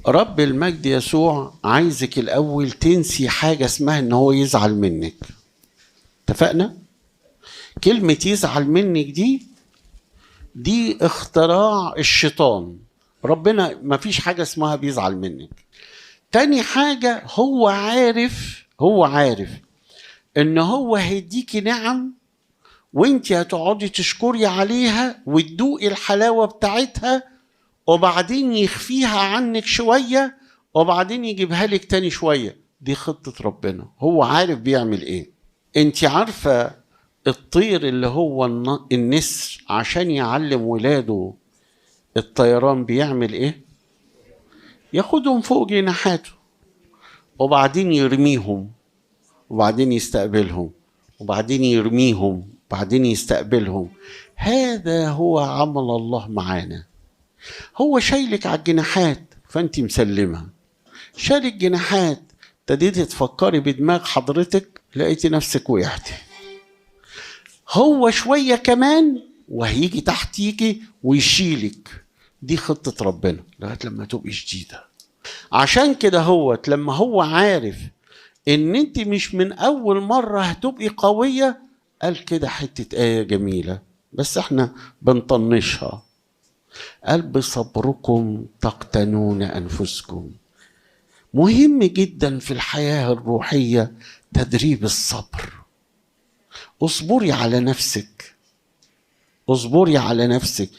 رب المجد يسوع عايزك الأول تنسي حاجة اسمها إن هو يزعل منك. اتفقنا؟ كلمة يزعل منك دي اختراع الشيطان. ربنا ما فيش حاجة اسمها بيزعل منك. تاني حاجة، هو عارف إن هو هيديكي نعم وانت هتقعدي تشكري عليها وتدوقي الحلاوة بتاعتها، وبعدين يخفيها عنك شوية وبعدين يجيبها لك تاني شوية. دي خطة ربنا، هو عارف بيعمل ايه. انت عارفة الطير اللي هو النسر عشان يعلم ولاده الطيران بيعمل ايه؟ ياخدهم فوق جناحاته وبعدين يرميهم وبعدين يستقبلهم وبعدين يرميهم وبعدين يستقبلهم. هذا هو عمل الله معانا. هو شايلك على الجناحات فانت مسلمة. شال الجناحات، ابتديتي تفكري بدماغ حضرتك، لقيتي نفسك وقعتي. هو شوية كمان وهيجي تحتيكي ويشيلك. دي خطة ربنا لغاية لما تبقي شديدة. عشان كده هو لما هو عارف ان انت مش من اول مرة هتبقي قوية، قال كده حتة آية جميلة بس احنا بنطنشها. قال بصبركم تقتنون أنفسكم. مهم جدا في الحياة الروحية تدريب الصبر. اصبري على نفسك، اصبري على نفسك.